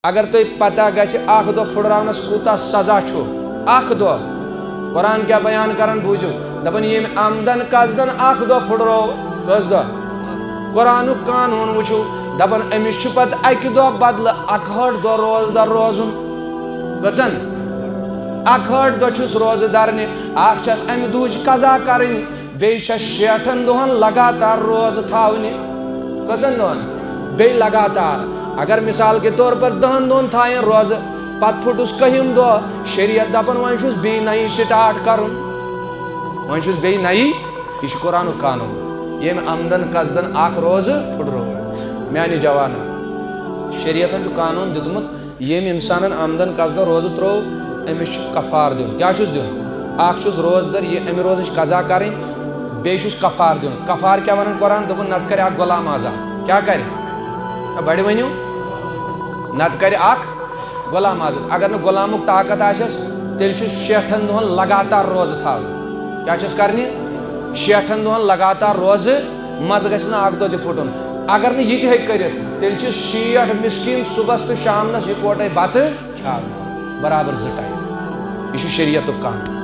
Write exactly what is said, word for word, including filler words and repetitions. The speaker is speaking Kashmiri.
اگر تۄہہِ پتہ گژھِ اکھ دۄہ پھُٹراونس کوٗتاہ سزا چھُ، اکھ دۄہ۔ قرآن کیٛاہ بیان کران، بوٗزِو۔ دپان، ییٚمۍ آمدن قصدن اکھ دۄہ پھُٹرو، کٔژ دۄہ؟ قرآنُک قانوٗن وٕچھِو، دپان، أمِس چھُ پتہٕ اکہِ دۄہ بدلہٕ اکہٲٹھ دۄہ روزدر روزُن۔ کٔژن؟ اکہٲٹھ دۄہ چھُس روزٕ درنہِ، اکھ چھس امہِ دُہٕچ قضا کرٕنۍ، بیٚیہِ چھس شیٹھن دۄہن لگاتار روزٕ تھاونہِ۔ کٔژن دۄہن؟ بیٚیہِ لگاتار۔ اگر مثال کے طور پر دہن دۄہن تھاین روزٕ، پتہٕ پھُٹُس کٔہِم دۄہ، شریعت دپان، وۄنۍ چھُس بیٚیہِ نَیہِ start کرُن، وۄنۍ چھُس بیٚیہِ نَیہِ۔ یہِ چھُ قرآنُک قانوٗن۔ ییٚمۍ آمدن قصدن اکھ روزٕ پھُٹرو۔ میانہِ جوانو، شریعتن چھُ قانوٗن دیُتمُت، ییٚمۍ انسانن آمدن قصدن روزٕ ترٛوو، أمِس چھُ کفارٕ دیُن۔ کیٛاہ چھُس دیُن؟ اکھ چھُس روزدر، یہِ امہِ روزٕچ قضا کرٕنۍ، بیٚیہِ چھُس کفارٕ دیُن۔ کفارٕ کیٛاہ ونان قرآن؟ دوٚپُن، نتہٕ کرِ اکھ غلام آزاد۔ کیٛاہ کرِ؟ نہ، بڑِ ؤنِو۔ نتہٕ کرِ اکھ غلام آزاد۔ اگر نہٕ غلامُک طاقت آسٮ۪س، تیٚلہِ چھُ شیٹھن دۄہن لگاتار روزٕ تھاوٕنۍ۔ کیٛاہ چھُس کرنہِ؟ شیٹھن دۄہن لگاتار روزٕ، منٛزٕ گژھِ نہٕ اکھ دۄہ تہِ پھُٹُن۔ اگر نہٕ یہِ تہِ ہیٚکہِ کٔرِتھ، تیٚلہِ چھِ شیٹھ مسکیٖن صُبحس تہٕ شامنس یِکوٹے بتہٕ کھیاوٕنۍ، برابر زٕ ٹایم۔ یہِ چھُ شریعتُک قانوٗن۔